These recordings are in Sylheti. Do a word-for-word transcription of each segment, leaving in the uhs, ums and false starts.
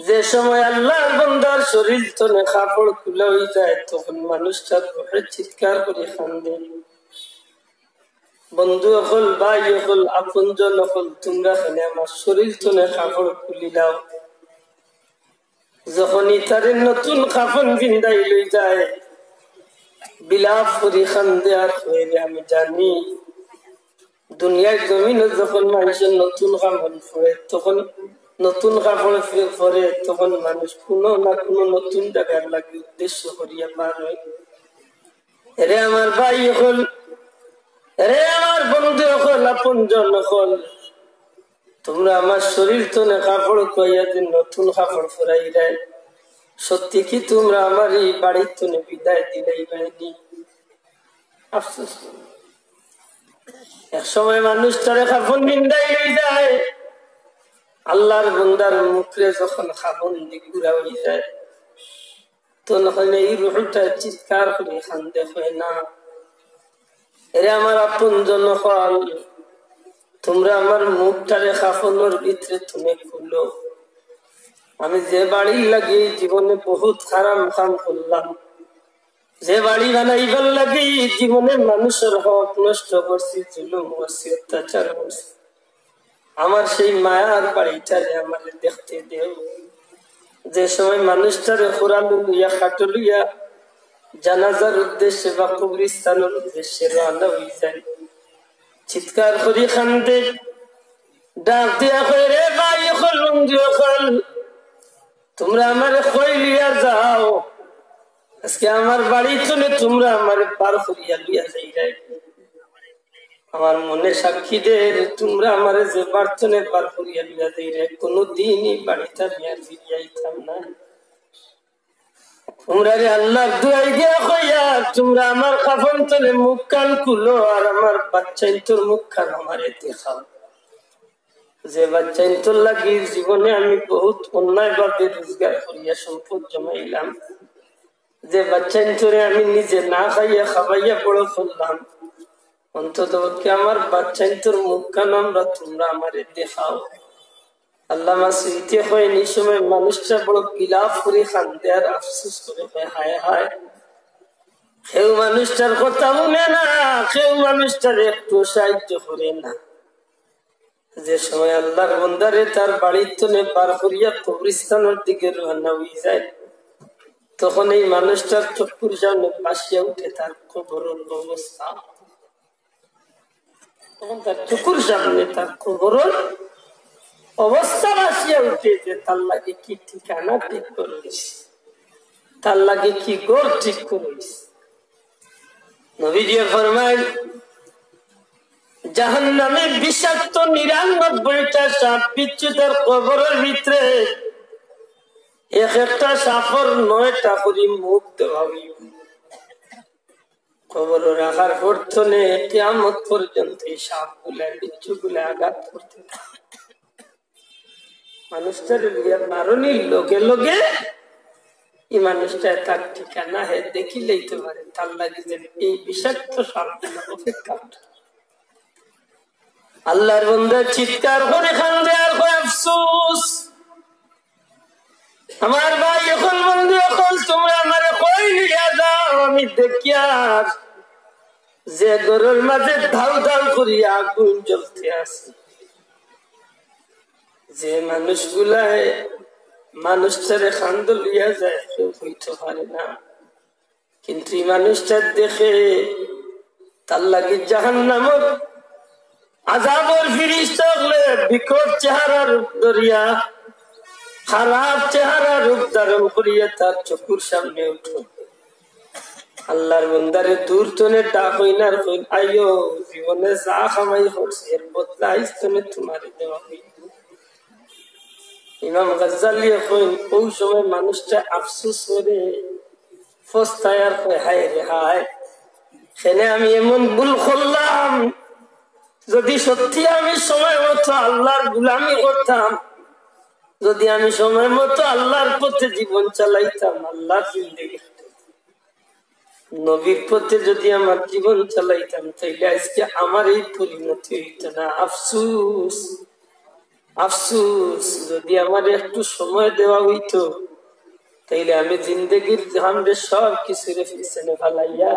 যে সময় আল্লাহর বান্দার শরীর তনে কাপড় খুলা অই যায়, তখন মানুষটার রুহে চিৎকার করি কান্দে, "বন্ধু অকল, ভাই অকল, আপনজন অকল, তুমরা কেনে আমার শরীর তনে কাপড় খুলিলাও?" যখন ইতারে নতুন কাফন পিন্দাই লই যায়, বিলাপ করি কান্দে আর কয়, "রে, আমি জানি দুনিয়ার জমিনো যখন মানুষের নতুন কাফন পরে, তখন নতুন কাপড় ফে-, পরে, তখন মানুষ কোনো না কোনো নতুন জাগার লাগি উদ্দেশ্য করিয়া বার অয়। এরে আমার ভাই অকল, এরে আমার বন্ধু অকল, আপনজন অকল, তুমরা আমার শরীর তনে কাপড় খুলাইয়া যে নতুন কাপড় পরাইরায়, সত্যি কি তুমরা আমারে ই বাড়ির তনে বিদায় দিলাইবায়নি?" আফসোস। এক সময় মানুষটারে কাফন পিন্দাই লই যায়, আল্লাহর বান্দার মুখরে যখন কাফন দি ঘুরা অই যায়, তখন ই রুহটা চিৎকার করি কান্দে, কয়, "না, এরে আমার আপনজন অকল, তুমরা আমার মুখটারে কাফনর ভিতরে তনে খুলো। আমি যে বাড়ির লাগি জীবনে বহুত হারাম কাম করলাম, যে বাড়ি বানাইবার লাগি জীবনে মানুষর হক নষ্ট করছি, জুলুম করছি, অত্যাচার করছি, আমার সেই মায়ার বাড়িটারে আমারে দেখতে দেও।" যে সময় মানুষটারে কুড়াল লইয়া, খাটো লইয়া জানাজার উদ্দেশ্যে বা কবরস্থানর উদ্দেশ্যে রওনা অই যায়, চিৎকার করি কান্দে, ডাক দিয়া কয়, "রে ভাই অকল, বন্ধু অকল, তুমরা আমারে কই লইয়া যাও? আজকে আমার বাড়ি তনে তুমরা আমারে বার করিয়া লইয়া যাইরায়। আমার মনে সাক্ষী দের, তুমরা আমারে যে বাড়ি তনে বার করিয়া লইয়া যাইরায়, কোনো দিন ই বাড়িত আমি আর ফিরিয়া আইতাম না। তুমরারে আল্লাহর দুয়াই দিয়া কইয়ার, তুমরা আমার কাফন তনে মুখখান খুলো আর আমার বাচ্চাইন্তর মুখখান আমারে দেখাও। যে বাচ্চাইন্তর লাগি জীবনে আমি বহুত অন্যায়ভাবে রোজগার করিয়া সম্পদ জমাইলাম, যে বাচ্চাইন্তরে আমি নিজে না খাইয়া খাবাইয়া বড় করলাম, অন্তত পক্ষে আমার বাচ্চাইন্তর মুখখান আমরা, তুমরা আমারে দেখাও।" আল্লামা সুয়ুতিয়ে কইন, ই সময় মানুষটা বড় বিলাপ করি কান্দে আর আফসোস করে, কয়, "হায় হায়, কেউ মানুষটার কথা হুনে না, কেউ মানুষটার একটু সাহায্য করে না।" যে সময় আল্লাহর বান্দারে তার বাড়ির তনে বার করিয়া কবরস্থানর দিকে রওনা অই যায়, তখন এই মানুষটার চক্ষুর সামনে ভাসিয়া উঠে তার কবরর অবস্থা। তখন তার চক্ষুর সামনে তার কবরর অবস্থা ভাসিয়া উঠে যে তার লাগি কি ঠিকানা ঠিক করা অইছে, তার লাগি কি ঘর ঠিক করা অইছে। নবীজি ফরমাইন, জাহান্নামে বিষাক্ত নিরানব্বইটা সাপ বিচ্ছু তার কবরর ভিতরে, এক একটা সাপর নয়টা করি মুখ দেওয়া অইবো। কবরো রাখার পর তনে কিয়ামত পর্যন্ত এই সাপগুলা, বিচ্ছুগুলা আঘাত করতে থাকে। মানুষটারে লইয়া মারনির লগে লগে ই মানুষটা তার ঠিকানা হে দেখিলেই তো পারে, তার লাগি যে এই বিষাক্ত সাপগুলা অপেক্ষা করে। আল্লাহর বান্দা চিৎকার করি কান্দে আর কয়, "আফসোস, আমার ভাই অকল, বন্ধু অকল, তুমরা আমারে কই লইয়া যাও, আমি দেখিয়ার যে ঘরর মাঝে ধাউ ধাউ করিয়া আগুন জ্বলতে আছে, যে মানুষগুলায় মানুষটারে কান্দো লইয়া যায়, কেউ কইতো পারে না।" কিন্তু ই মানুষটা দেখে তার লাগি জাহান্নামর আযাবর ফিরিস্তা অকলে বিকট চেহারা রূপ ধরিয়া, খারাপ চেহারা রূপ ধারণ করিয়া তার চক্ষুর সামনে উঠে। আল্লাহর বান্দারে দূর তনে ডাক অইন আর কইন, "আইও, জীবনে যা কামাই করছি এর বদলা আইজ তনে তুমারে দেওয়া অইবো।" ইমাম গাজ্জালিয়ে কইন, অউ সময় মানুষটা আফসোস করে, পস্তায় আর কয়, "হায় রে হায়, কেনে আমি এমন ভুল করলাম? যদি সত্যি আমি সময় মতো আল্লাহর গোলামি করতাম, যদি আমি সময় মতো আল্লাহর পথে জীবন চালাইতাম, আল্লাহর জিন্দেগি, নবীর পথে যদি আমার জীবন চালাইতাম, তাইলে আজকে আমার এই পরিণতি অইতো না। আফসোস।" আফসোস, যদি আমার একটু সময় দেওয়া হইতো, তাইলে আমি জিন্দেগির হামরে সব কিছুরে পিছনে ফালাইয়া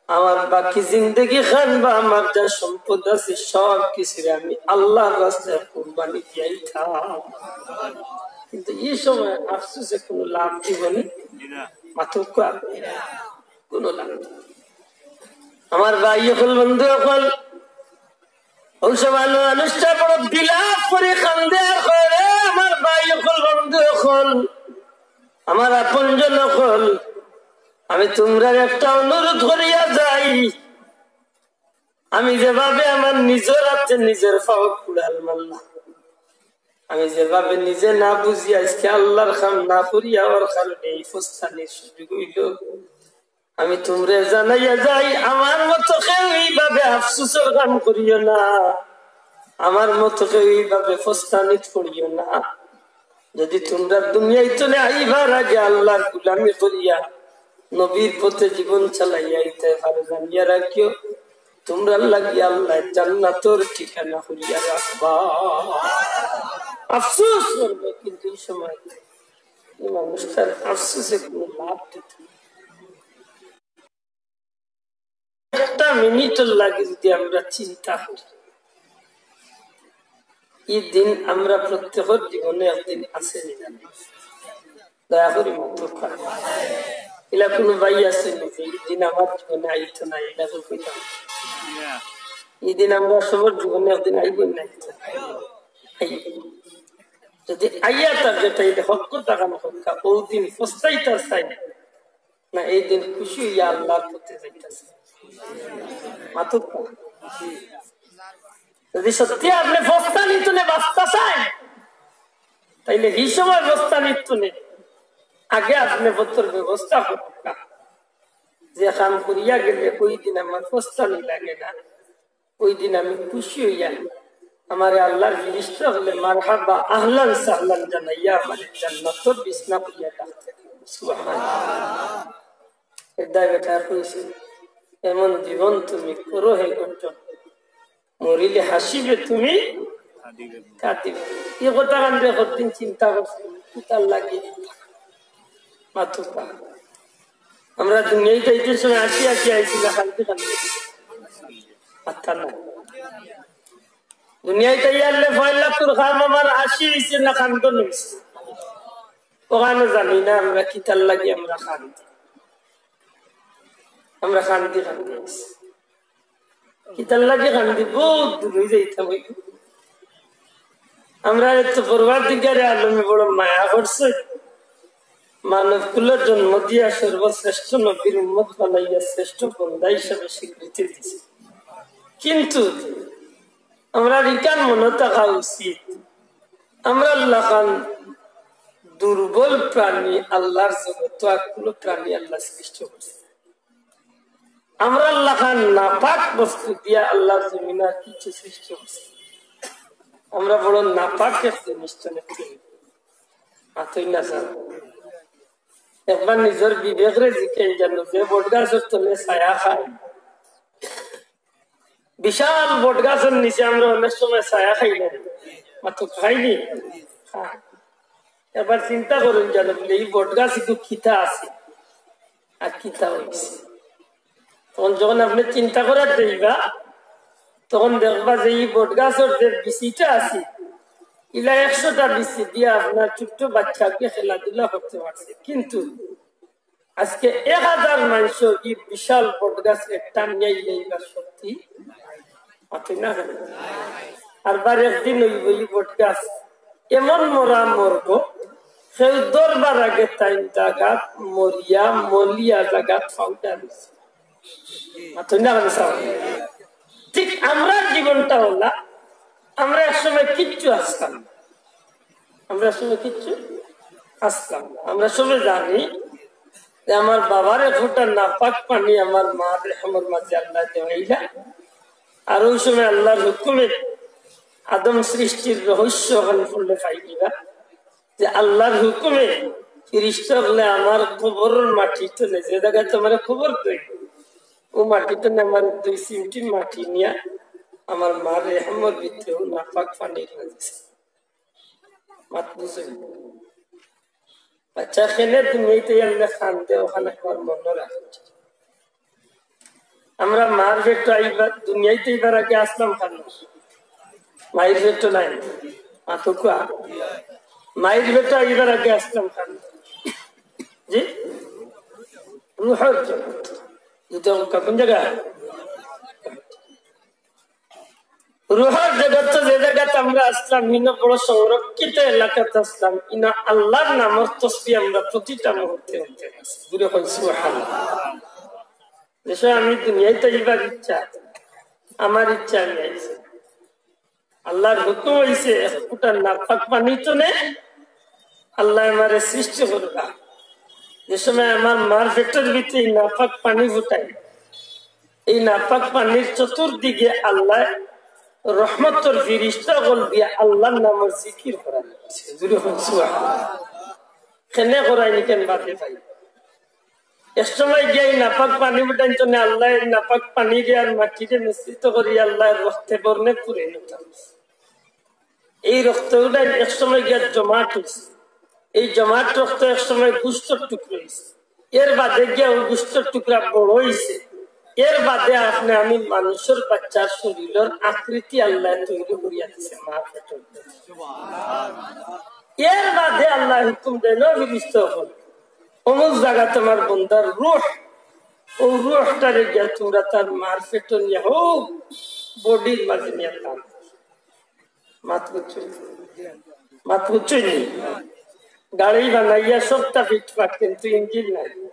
আমার বাকি জিন্দেগি খান বা আমার যা সম্পদ আছে সব কিছুরে আমি আল্লাহর রাস্তায় কুরবানি দিয়াইতাম। কিন্তু এই সময় আফসোসে কোনো লাভ দিব নি, মাতুক্কা, কোনো লাভ নেই। আমার ভাই অকল, বন্ধু অকল, ওই সব মানুষটা বড় বিলাপ করে কান্দে আর কয়, "রে আমার ভাই অকল, বন্ধু অকল, আমার আপনজন অকল, আমি তোমরার একটা অনুরোধ করিয়া যাই, আমি যেভাবে আমার নিজের হাতে নিজের পাও কুড়াল মারলাম, আমি যেভাবে নিজে না বুঝি আজকে আল্লাহর কাম না করিয়া ওর কারণে এই ফস্তানির সুযোগ হইল, আমি তোমরা জানাইয়া যাই, আমার মতো কেউ এইভাবে আফসোসের কাম করিও না, আমার মতো কেউ এইভাবে ফস্তানিত পড়িও না। যদি তোমরা দুনিয়াইত আইবার আগে আল্লাহর গুলামি করিয়া নবীর পথে জীবন চালাইয়া আইতে পারো, জানিয়া রাখিও, তোমরার লাগি আল্লাহ জান্নাতর ঠিকানা করিয়া রাখবা।" আফসোস করবে, কিন্তু এই সময় এই মানুষটার আফসোসে কোনো লাভ দিত না। একটা মিনিটর লাগি যদি আমরা চিন্তা করি, এই দিন আমরা প্রত্যেকের জীবনে একদিন আছে নি না? দয়া করি মাতুক্কা। ইলা কোনো ভাই আছে নি যে এই দিন আমার জীবনে আইতো না, ইলা তো কইতাম। এই দিন আমরা সবার জীবনে একদিন আইব না, আইতো না? আইব। যদি আইয়া থাকে, তাইলে হক কথা কান হক্কা, ও দিন ফস্তাইতার চাই না, এই দিন খুশি হইয়া আল্লাহর পথে যাইতাছে। মাতুক্কা। যদি সত্যি আপনি ফস্তানিত বাঁচতা চাই, তাইলে এই সময় ফস্তানিত আগে আপনি পথর ব্যবস্থা করুক্কা। যে কাম করিয়া গেলে ওই দিন আমার ফস্তানি লাগে না, ওই দিন আমি খুশি হইয়া আমারে আল্লাহর ফিরিস্তা হলে মারহাবা, আহলান সাহলান জানাইয়া আমারে জান্নাতর বিছনা করিয়া ডাকতে দিবে। সুবহানাল্লাহ। এর দায় বেটা কইছে, "এমন জীবন তুমি করো হে গঠন, মরিলে হাসিবে তুমি কাঁদিবে।" এই কথা কান্দে কতদিন চিন্তা করছি, কিতার লাগি মাতুক্কা। আমরা দুনিয়াইত আইতে সময় হাসি হাসি আইছি না কান্দি কান্দি? আত্মা না। দুনিয়াইত আইয়ারলে পয়লা তোর খাম আমার হাসি হইছে না কান্দন হইছে? ওখানে জানি না আমরা কিতার লাগি আমরা কান্দি। আমরা কান্দি কান্দি আইছি। কিতার লাগি কান্দি? বহুত দূর হয়ে যাইতাম হইল। আমরা এত পরওয়ারদিগারে আলমে বড় মায়া করছে, মানব কুলো জন্ম দিয়া সর্বশ্রেষ্ঠ নবীর উম্মত বানাইয়া শ্রেষ্ঠ বন্দা হিসাবে স্বীকৃতি দিছে। কিন্তু আমরা ইখান মনে থাকা উচিত, আমরা লাখান দুর্বল প্রাণী আল্লাহর জগত আর কোনো প্রাণী আল্লাহ সৃষ্টি করছে। আমরা লাখান নাপাক বস্তু দিয়া আল্লাহর জমিন আর কিছু সৃষ্টি করছে। আমরা বড় নাপাক এক জিনিস তো নেই। আতই না জানো। একবার নিজের বিবেকরে জিকেন জানো, যে বট গাছর তলে ছায়া খায়, বিশাল বট গাছর নিচে আমরা অনেক সময় ছায়া খাই না, মাত্র খাইনি। হ্যাঁ। এবার চিন্তা করুন জানো, বলে এই বট গাছ একটু কিতা আছে আর কিতা হইছে। তখন যখন আপনি চিন্তা করার দেখবা, তখন দেখবা যে এই বট গাছর যে বিচিটা আছে, ইলা একশোটা বিচি দিয়া আপনার ছোট্ট বাচ্চাকে খেলাধুলা করতে পারছে, কিন্তু আজকে এক হাজার মানুষ এই বিশাল বট গাছরে টানিয়া ইলাইবার শক্তি আছে না? আর বার একদিন হইব এই বট গাছ এমন মরা মরব, কেউ ধরবার আগে তাইন জাগাত মরিয়া মলিয়া জাগাত পাউডার হইছে। মাতই না কেন সাব? ঠিক আমরার জীবনটা অলা, আমরা একসময় কিচ্ছু আসতাম না। আমরা সবে কিচ্ছু আসতাম না। আমরা সবে জানি যে আমার বাবার এক ফুটা নাপাক পানি আমার মার রেহেমর মাঝে আল্লাহ দেওয়াইলা। আর ওই সময় আল্লাহর হুকুমে আদম সৃষ্টির রহস্য ওখানে পড়লে পাই কিনা যে আল্লাহর হুকুমে ফিরিস্তা বলে আমার কবরের মাটি তো নেই, যে জায়গায় তোমার কবর দেয়, ও মাটি তো নেই, আমার দুই চিমটি মাটি নিয়ে আমার মার রেহেমর ভিতরে ও নাপাক পানির মাঝে মাত বুঝইন? আচ্ছা, কেনে দুনিয়াইত আইলে কান্দে, অখান একবার মনো রাখইন। আমরা মার পেটো আইবার, দুনিয়াইত আইবার আগে আছলাম কার? মাইর পেটো নায়? মাতউক্কা। মাইর পেটো আইবার আগে আছলাম কার? জি? রুহর জগত। ইটা কোন জাগা? রুহর জগত তো যে জাগাত আমরা আছলাম, ইনো বড় সংরক্ষিত এলাকাত আছলাম, ইনো আল্লার নামর তসবিহ আমরা প্রতিটা মুহূর্তে উঠতে আছি। জোরে কইন সুবহানাল্লাহ। যে সময় আমি দুনিয়াইত আইবার ইচ্ছা, আমার ইচ্ছা আমি আইছি। আল্লার হুকুম অইছে, এক ফুটা নাপাক পানি তনে আল্লায় আমারে সৃষ্টি করবা। যে সময় আমার মার পেটর ভিতরে এই নাপাক পানি ফুটাই, এই নাপাক পানির চতুর্দিকে আল্লায় রহমতর ফিরিস্তা অকল দিয়া আল্লার নামর জিকির করা লাগছে। জোরে কইন সুবহানাল্লাহ। কেনে করাইনি, কেন বাদে পাই? এক সময় গিয়া এই নাপাক পানি ফুটাইন তনে আল্লায় এই নাপাক পানিরে আর মাটিরে মিশ্রিত করি আল্লায় রক্তে বর্ণে পুরে নিতাম। এই রক্ত উঠাই এক সময় গিয়া জমাট অইছে। এই জমাট রক্ত এক সময় গোস্তর টুকরা অইছে। এর বাদে গিয়া অউ গোস্তর টুকরা বড় অইছে। এর বাদে আপনে আমি মানুষর বাচ্চার শরীরর আকৃতি আল্লায় তৈরি করিয়া দিছে মার পেটর। এর বাদে আল্লায় হুকুম দেইন, "ও ফিরিস্তা অকল, অমুক জাগাত আমার বন্দার রুহ, অউ রুহটারে গিয়া তুমরা তার মার পেটো নিয়া অউ বডির মাঝে নিয়া টান।" মাত বুঝছইন? মাত বুঝছইন নি? গাড়ি বানাইয়া সবটা ফিটফাট, কিন্তু ইঞ্জিন নাই,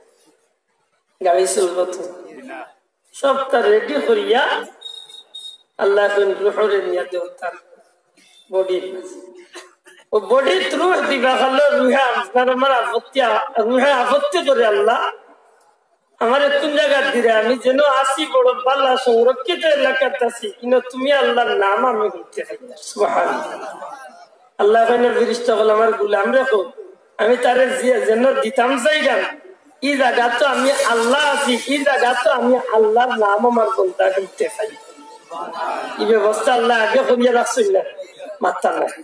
গাড়ি চলবো তো? সবটা রেডি করিয়া আল্লায় কইন, "রুহরে নিয়া দেও তার বডির মাঝে।" অউ বডিত রুহ দিবা কালো, রুহে আপনার আমার আপত্তি, রুহে আপত্তি করে, "আল্লাহ, আমারে কুন জাগাত দিরে? আমি যেন আছি বড় বালা সংরক্ষিত এলাকাত আছি, কিন্তু তুমি আল্লার নাম আমি হুনতে পাই না।" সুবহানাল্লাহ। আল্লায় কইন, "ফিরিস্তা অকল, আমার গোলামরে কও, আমি তারে যে-, যেন দিতাম চাইরাম, ই জাগাত তো আমি আল্লাহ আছি, ই জাগাত তো আমি আল্লার নাম আমার বন্দা হুনতে পাই।" ই ব্যবস্থা আল্লায় আগে করিয়া রাখছইন না? মাতরা নাই।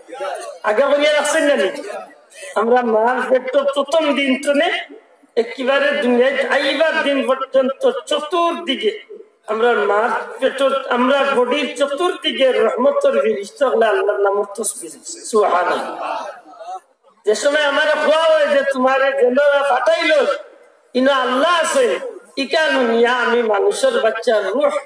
আগে করিয়া রাখছইন না নি? আমরা মার পেটর প্রথম দিন তনে একেবারে দুনিয়াইত আইবার দিন পর্যন্ত চতুর্দিকে আমরা মার পেটর, আমরা বডির চতুর্দিকে রহমতর ফিরিস্তা অকলে আল্লার নামর তসবিহ দিছে। সুবহানাল্লাহ। যে সময় আমারে কওয়া অয় যে তুমারে যেন ফাটাইলো, ইনো আল্লাহ আছে, ইখান নিয়া আমি মানুষর বাচ্চার রুহ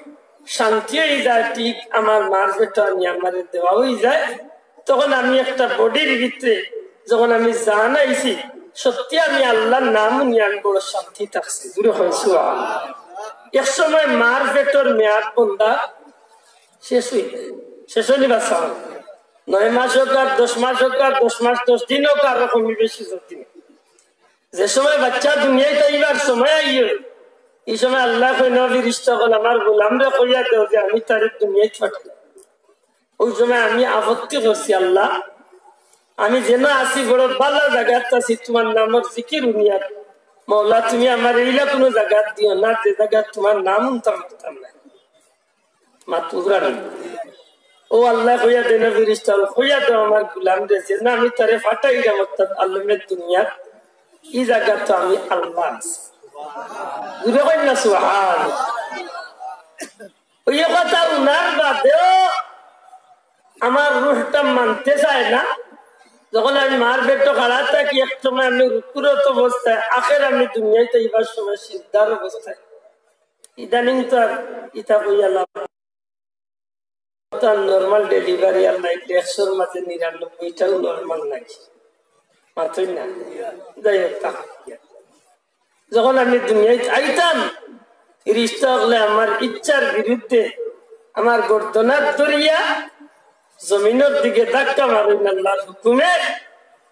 শান্তি অইযায়, ঠিক আমার মার পেটো আনি আমারে দেওয়া অইযায়। তখন আমি একটা বডির ভিতরে যখন আমি জান আইছি, সত্যি আমি আল্লার নাম নিয়া আমি বড় শান্তি থাকছি। জোরে কইন সুবহানাল্লাহ। এক সময় মার পেটর মেয়াদ বন্দা শেষ অই যায়, শেষ অইলে বাচ্চা অয়। নয় মাস অউক আর দশ মাস অউক আর দশ মাস দশ দিন অউক, আরো কমি বেশি যদি, যে সময় বাচ্চা দুনিয়াইত আইবার সময় আইয়ে, ই সময় আল্লায় কইন, "ও ফিরিস্তা অকল, আমার গোলামরে কইয়া দেও যে আমি তারে দুনিয়াইত ফাটাই।" অউ সময় আমি আপত্তি করছি, "আল্লাহ, আমি যেন আছি বড় বালা জাগাত আছি, তুমার নামর জিকির হুনিয়ার, মওলা তুমি আমারে ইলা কুনু জাগাত দিও না যে জাগাত তুমার নাম হুনতাম পারতাম না।" মাত বুঝরা নি? অউ আল্লায় কইয়া দেইন, "ফিরিস্তা অকল, কইয়া দেও আমার গোলামরে যেন আমি তারে ফাটাইরাম, অর্থাৎ আলমে দুনিয়াত, ই জাগাত তো আমি আল্লাহ আছি।" জোরে কইন না সুবহানাল্লাহ। অউ কথা হুনার বাদেও আমার রুহটা মানতে চায় না। যখন আমি মার পেটো খাড়া থাকি, এক সময় আমি রুকুরত অবস্থায়, আখের আমি দুনিয়াইত আইবার সময় সিজদার অবস্থায়। ইদানিং তো আর ইতা কইয়া লাভ নাই। তার নরমাল ডেলিভারি আর নাইলে একশোর মাঝে নিরানব্বইটাও নরমাল নাকি? মাতইন না। যাই হোক, তা যখন আমি দুনিয়াইত আইতাম, ফিরিস্তা অকলে আমার ইচ্ছার বিরুদ্ধে আমার গর্দনাত ধরিয়া জমিনর দিকে ধাক্কা মারইন আল্লাহর হুকুমে।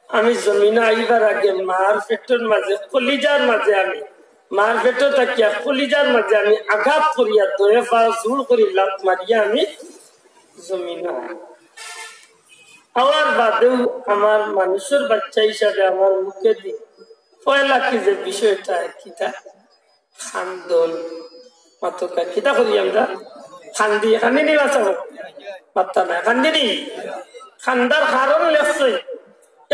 আমি জমিনো আইবার আগে মার পেটর মাঝে, কলিজার মাঝে আমি, মার পেটো থাকিয়া কলিজার মাঝে আমি আঘাত করিয়া, দুইও পাও জোর করি লাত মারিয়া আমি জমিনো আই। আওয়ার বাদেও আমার মানুষর বাচ্চা হিসাবে আমার মুখেদি পয়লা কি যে বিষয়টা, কিতা কান্দন, মাতউক্কা, কিতা করি আমরা? কান্দি, কান্দি নি বাচ্চা? মাতরা নাই, কান্দি নি? কান্দার কারণ লেখছে।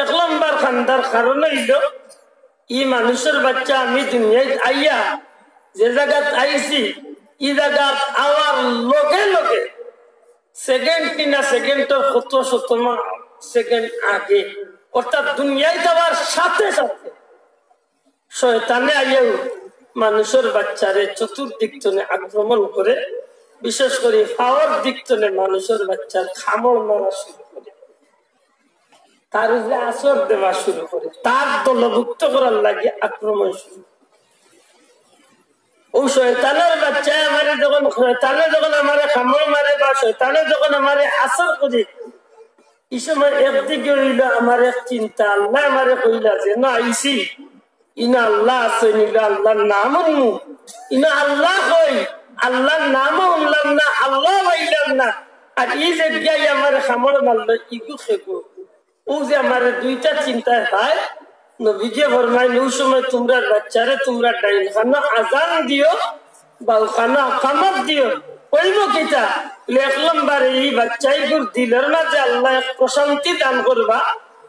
এক নম্বর কান্দার কারণ অইলো, ই মানুষর বাচ্চা আমি দুনিয়াত আইয়া যে জাগাত আইছি, ই জাগাত আওয়ার লগে লগে সেকেন্ড কিনা সেকেন্ডর কত শতমা সেকেন্ড আগে, অর্থাৎ দুনিয়াত আওয়ার সাথে সাথে শয়তানে আইয়াও মানুষর বাচ্চারে চতুর্দিক তনে আক্রমণ করে, বিশেষ করি পাওর দিক তনে মানুষর বাচ্চার কামড় মারা শুরু করে, তার উপরে আছর দেওয়া শুরু করে, তার দলভুক্ত করার লাগি আক্রমণ শুরু করে। ও শয়তানের বাচ্চায় আমারে যখন, শয়তানে যখন আমারে কামড় মারে বা শয়তানে যখন আমারে আছর করে, ই সময় একদিকে অইলো আমার এক চিন্তা, আল্লায় আমারে কইলা যে না আইছি, ইনো আল্লাহ আছে, নিলে আল্লাহর নাম হুনমু। ইনো আল্লাহ কই, আল্লাহর নামও হুনলাম না, আল্লাহ পাইলাম না। আর ই যে গিয়া আমারে কামড় মারলো, ইগু খেগু। ও যে আমারে দুইটা চিন্তায় পায়, নবীজি ফরমাইন, "ও সময় তুমরার বাচ্চারে তুমরা ডাইন কানো আজান দিও, বাউ কানো আকামত দিও।" কইবো কিতা? বলে, এক নম্বরে ই বাচ্চাইগুর দিলর মাঝে আল্লায় এক প্রশান্তি দান করবা,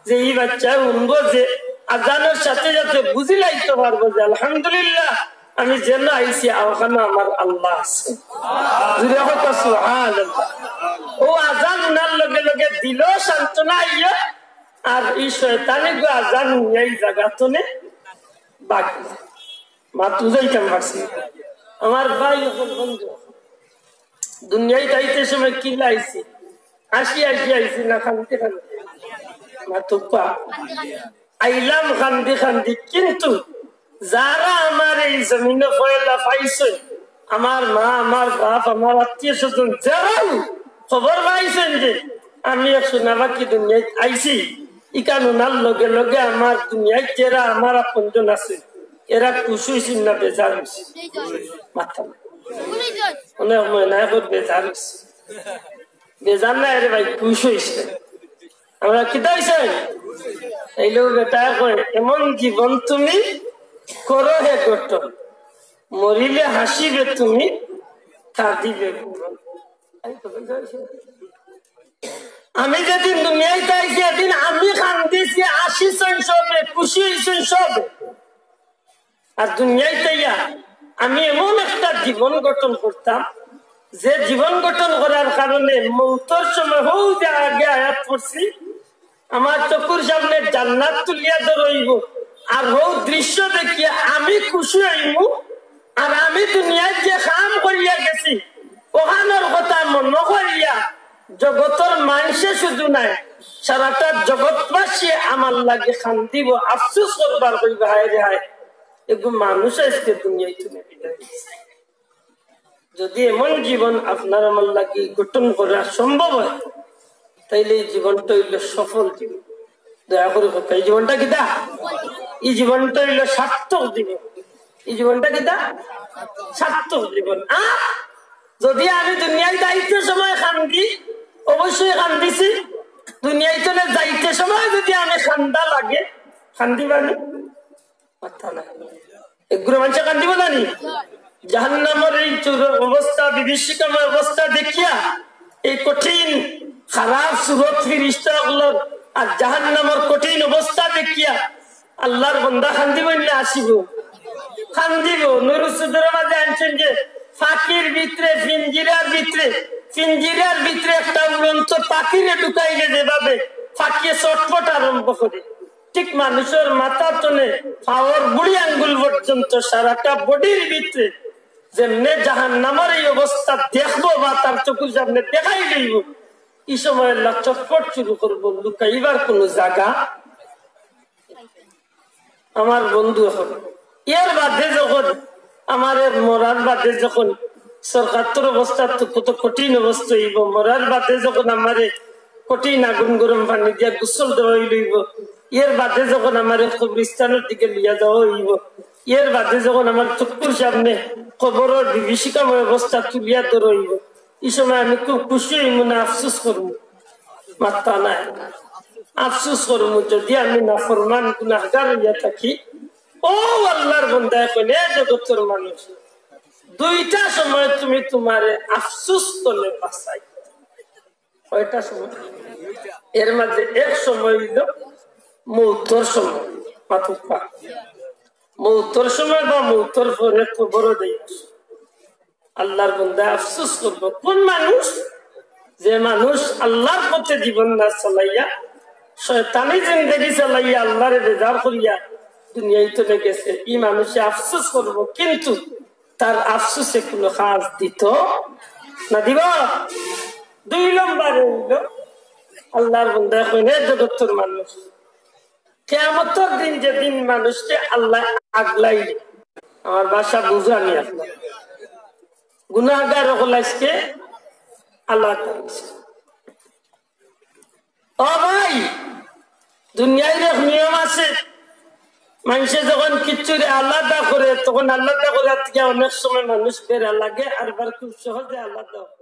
যে ই বাচ্চায় হুনবো যে আজানর সাথে সাথে বুঝিলাইতো পারবো যে আলহামদুলিল্লাহ, আমি যেনো আইছি, অখানো আমার আল্লাহ আছে। জুরে কউক্কা সুবহানাল্লাহ। ও আজান হুনার লগে লগে দিলো সান্ত্বনা আইয়া, আর ই শয়তানে গু আজান হুনিয়া ই জাগা তনে বাকি। মাত বুঝাইতাম পারছি? আমার ভাই অকল বন্ধু, দুনিয়াত আইতে সময় কিলা আইছি? আসি আসি আইছি না কান্দি কান্দি? মাতউক্কা। আইলাম কান্দি কান্দি, কিন্তু যারা আমারে ই জমিনো পয়লা পাইছইন, আমার মা, আমার বাপ, আমার আত্মীয় স্বজন, যারাউ খবর পাইছইন যে আমি এক সোনাবাকি দুনিয়াত আইছি, ইখান হুনার লগে লগে আমার দুনিয়াত যেরা আমার আপনজন আছে, এরা খুশি অইছইন না বেজার অইছইন? মাতইন না। অনেক ময়না এখন বেজার অইছে। বেজার না রে ভাই, খুশ অইছে। আমরা কিতা অইছে? এই লোক বেটা কয়, "এমন জীবন তুমি করো হে গঠন, মরিলে হাসিবে তুমি, কাঁদিবে ভুবন।" আমি যেদিন দুনিয়াত আইছি, এদিন আমি কান্দিছি, হাসিছইন সবে, খুশি অইছইন সবে। আর দুনিয়াত আইয়া আমি এমন একটা জীবন গঠন করতাম, যে জীবন গঠন করার কারণে মউতর সময় হউ যে আগে আয়াত পড়ছি, আমার চকুর সামনে জান্নাত তুলিয়া ধরইবো, আর হউ দৃশ্য দেখিয়া আমি খুশি অইমু, আর আমি দুনিয়াত যে কাম করিয়া গেছি, অখানর কথা মনো করিয়া জগতর মানষে শুধু নায়, সারাটা জগতবাসী আমার লাগি কান্দিবো, আফসোস করবা, কইবা, "হায় রে হায়, এগু মানুষ আইজকে দুনিয়াত থনে বিদায় অইছে।" যদি এমন জীবন আপনার আমার লাগি গঠন করা সম্ভব অয়, তাইলে ই জীবনটা অইলো সফল জীবন। দয়া করি কউক্কা, ই জীবনটা কিতা? ই জীবনটা অইলো সার্থক জীবন। ই জীবনটা কিতা? সার্থক জীবন। আর যদি আমি দুনিয়াত আইতে সময় কান্দি, অবশ্যই কান্দিছি, দুনিয়াত থনে যাইতে সময় যদি আমি কান্দা লাগে, কান্দিবানি? কথা না। এগুলো মানষে কান্দিবো না নি? জাহান্নামর এই চুর-, অবস্থা, বিভীষিকাময় অবস্থা দেখিয়া এই কঠিন খারাপ সুরত ফিরিস্তা অকলর আর জাহান্নামর কঠিন অবস্থা দেখিয়া আল্লাহর বন্দা কান্দিবো না আসিবো? কান্দিবো। নুরুসুদর মাঝে আনছেন যে পাখির ভিতরে, পিঞ্জিরার ভিতরে, পিঞ্জিরার ভিতরে একটা উড়ন্ত পাখিরে ঢুকাইলে যেভাবে পাখিয়ে ছটফট আরম্ভ করে, ঠিক মানুষর মাথা তনে পাওর বুড়ি আঙ্গুল পর্যন্ত সারাটা বডির ভিতরে যেমনে জাহান্নামর এই অবস্থা দেখবো বা তার চকুর সামনে দেখাই লইব, এই সময় আল্লাহ চটপট শুরু করবো, লুকাইবার কোনো জায়গা। আমার বন্ধু, এখন এর বাদে যখন আমারে মরার বাদে যখন সরকারর অবস্থা তো কত কঠিন অবস্থা অইব, মরার বাদে যখন আমারে কঠিন আগুন গরম পানি দিয়া গোসল দেওয়াই লইব, এর বাদে যখন আমারে কবরস্থানর দিকে লইয়া যাওয়া অইব, এর বাদে যখন আমার চক্ষুর সামনে কবরর বিভীষিকাময় অবস্থা তুলিয়া ধরা অইব, এই সময় আমি খুব খুশি অইমু না আফসোস করমু? মাত্তা নাই। আফসোস করমু যদি আমি নাফরমান গুনাহগার অইয়া থাকি। ও আল্লাহর বন্দা, এখন এ জগতর মানুষ, দুইটা সময় তুমি তোমারে আফসোস তনে বাঁচাই। কয়টা সময়? এর মাঝে এক সময় অইল মৌতর সময়, মাতুক্কা, মৌতর সময় বা মৌতর পরে কবরো যাইবা। আল্লাহর বন্দা আফসোস করবো। কোন মানুষ? যে মানুষ আল্লাহর পথে জীবন না চালাইয়া, শয়তানি জিন্দেগি চালাইয়া, আল্লাহরে বেজার করিয়া দুনিয়া থনে গেছে, ই মানুষে আফসোস করবো, কিন্তু তার আফসোসে কোনো কাজ দিত না, দিব? দুই নম্বরে অইলো, আল্লাহর বন্দা কইন, হে জগতর মানুষ, কিয়ামতর দিন যেদিন মানুষরে আল্লায় আগলাইবা, আমার ভাষা বুঝানি আপনার, গুনাহগার অকল আইজকে আল্লাহ তাআলা। ও ভাই, দুনিয়ার এক নিয়ম আছে, মানষে যখন কিচ্ছুরে আলাদা করে, তখন আলাদা করার থাকি অনেক সময় মানুষ বেড়া লাগে, আর বার খুব সহজে আলাদা হয়।